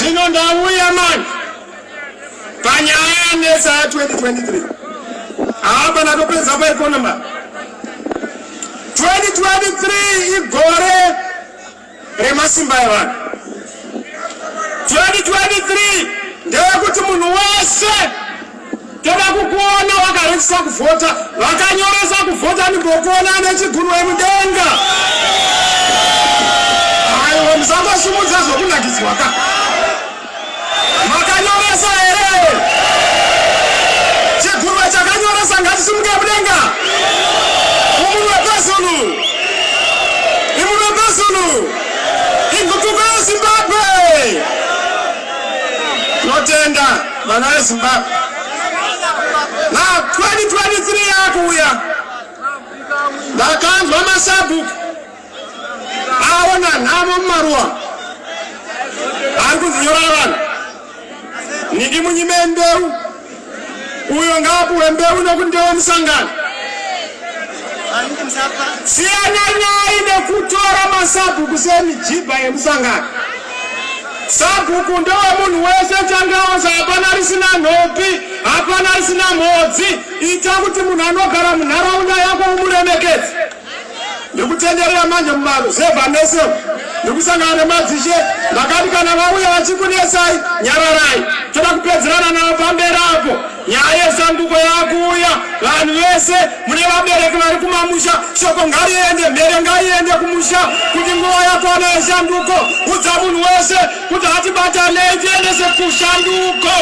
Zvino ndauya manje panyaya yanetsa ya 2023. Apa ndatopedza paeconomy. 2023 igore remasimba evanhu. 2023 ndeyekuti munhu wese toda kukuona wakarechisa kuvhota, vakanyoresa kuvhota ndimbokuona nechigunwe mudenga. Aiwa, musangosimudza zvokunakidzwa ka. Makanyoresa here? Chigunwe chakanyoresa ngachisimuke mudenga. Umunwe pezulu. Imunwe pezulu. Ingutuko yeZimbabwe. Tinotenda vana veZimbabwe. Na 2023 yakuuya. Ndakanzwa masabhuku aona nhamo mumaruwa ari kunzi nyorai vanhu niki munyime mbeu uyo ngaapuwe mbeu nokuti ndewemusangano. Siyananai nekutora masabhuku semijibha yemusangano. Sabhuku ndewemunhu wese changaoza, hapana risina nhopi, hapana risina mhodzi. Ita kuti munhu anogara munharaunda yako umuremekedze. Ndikutenderera manje mumaruzevha mese, ndikusangana nemadzishe. Ndakati kana vauya vachikunetsai, nyararai, toda kupedzerana navo pamberi apo. Nyaya yesanduko yakuuya, vanhu vese mune vabereki vari kumamusha, shoko ngariende, mhere ngaiende kumusha kuti nguva yakwana yeshanduko. Udza munhu wese kuti hatibatanei tiendese kushanduko.